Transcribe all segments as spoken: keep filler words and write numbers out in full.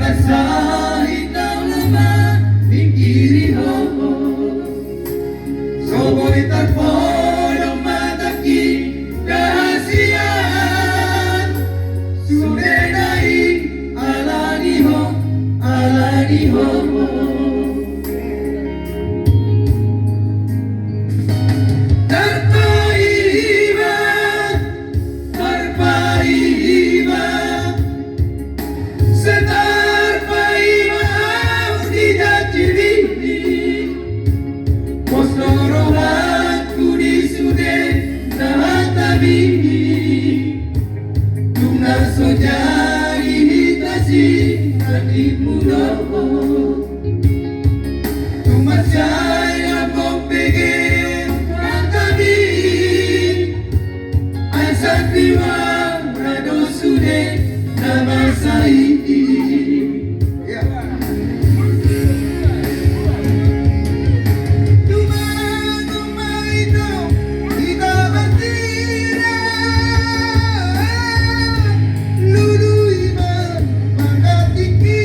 Sahit na lama mingkiri ho. So boi tarpodom matangki dahasian. Sude nai ala ni ho, ala ni ho. Tarpaima, tarpaima. Sai tarpaima au di janjimi. Pos do rohangku di sude na hatabi. Tung na so jadi hita sinangkon i do. Tung mansai lambok bege hatabi. Ai sandiwara do sude na masa i. Tumanggung ma ito hita marsirangan. Lului ma manggantihi.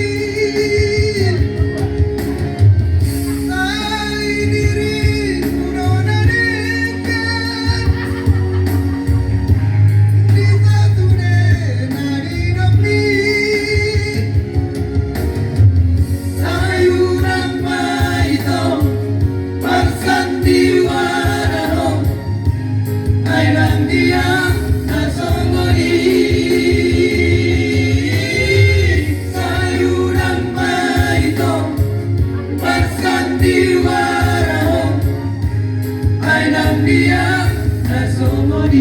Sai diringku do na denggan. Di sasude na nidokmi. Sai unang ma ito marsandiwara ho. Ai ndang dia na songon i. Sai unang ma ito marsandiwara ho. Ai ndang dia na songon i.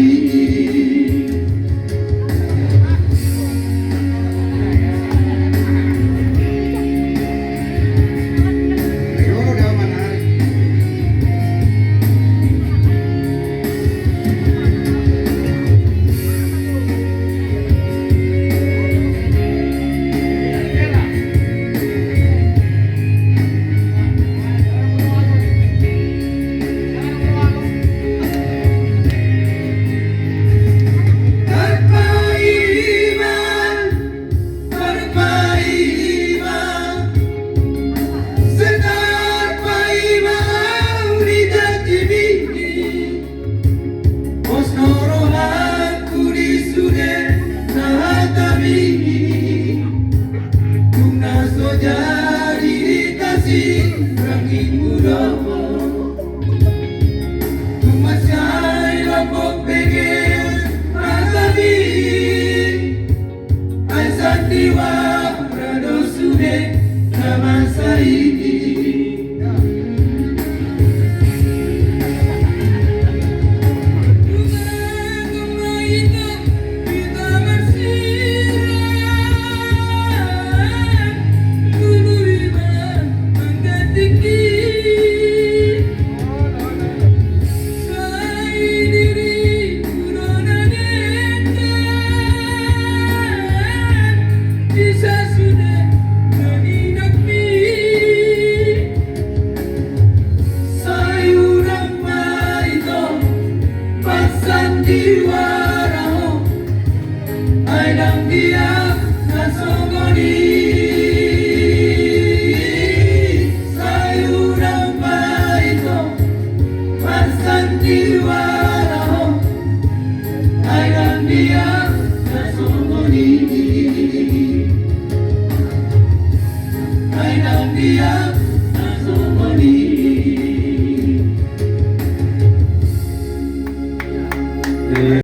Tarpaima, tarpaima. Sai tarpaima au di janjimi. Pos do rohangku di sude na hatabi. Tung na so jadi hita sinangkon i do. Tung mansai lambok bege hatabi. Ai sandiwara do sude na masa i. Sai diringku do na denggan. Di sasude na nidokmi. Sai unang ma ito marsandiwara ho. Ai ndang dia na songon i. Sai unang ma ito marsandiwara ho. Ai ndang dia na songon i. Ai ndang dia na songon i.